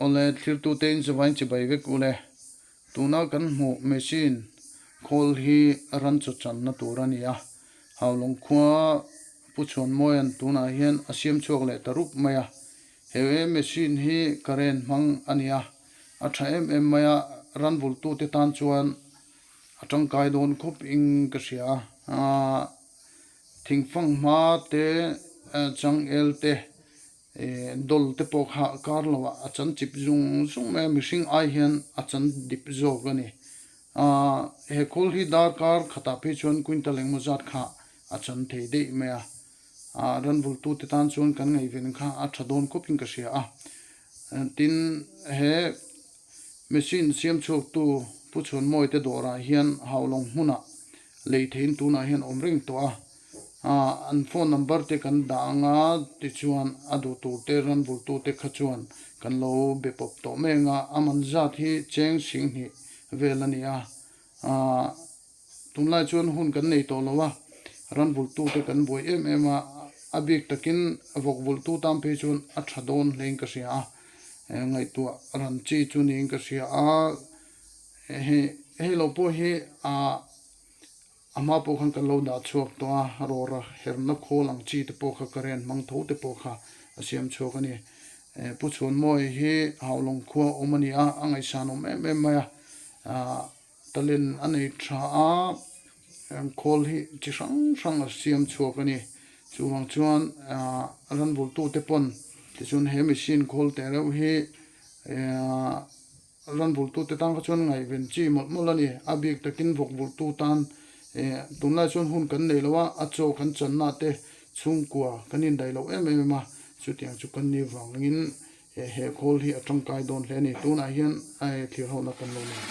Awle, thlirtute in chuvai chibai vek ule. Tuna kan hmuh machine khawl hi ran chaw channa tur a ni a. Haulawng khua Pu Chhuanmawia'n tunah hian a siam chhuak leh ta rup mai a. He machine hi current hmang a ni a, a tha em em mai a, ran vultute tan chuan a tangkai dawn khawp in ka hria a. Thingfang hma te, changel te, dawl te pawh kha kar lo ah a chan chip zung zung mai a, mihring ai hian a chan dip zawk a ni. He khawl hi darkar khatah phei chuan quintal engemaw zat kha a chan thei daih mai a. Ran vultute tan chuan kan ngaihven kha a tha dawn khawpin ka hria a. Tin, he machine siam chhuaktu Pu Chhuanmawite dawrah hian Haulawng hmunah lei theiin tunah hian awm reng tawh a. An phone number te kan dah ang a, tichuan a duh turte ran vultute kha chuan kan lo be pawp tawh mai ang a. A man zat hi cheng singhnih vel a ni a. Tunlai chuan hun kan nei tawh lo a, ran vulhtute kan buai em em a, a bik takin vawk vulhtu tan phei chuan a tha dawn hlein ka hria a, ngaihtuah ran chi chu niin ka hria a, hei hei lo pawh hi ah a hma pawh khan kan lo dah chhuak tawh a, rawra herna khawl ang chi te pawh kha current hmang tho te pawh kha a siam chhuak a ni. Pu Chhuanmawia hi Haulawng khua awm a ni a, a ngaihsan awm em em mai a, ah. Talent a nei tha a, khawl hi chi hrang hrang a siam chhuak a ni. Chuvang chuan ran vultute pawn tichuan he machine khawl teh reuh hi ran vultute tan kha chuan ngaihven chi mawlh mawlh a ni. A bik takin vawk vultu tan tunlai chuan hun kan nei lo a, a chaw kan channa te chhungkua kan indaih loh em em a, chutiang chu kan ni vangin He khawl hi a tangkai dawn hle a ni. Tunah hian thlir hona kan lo nei.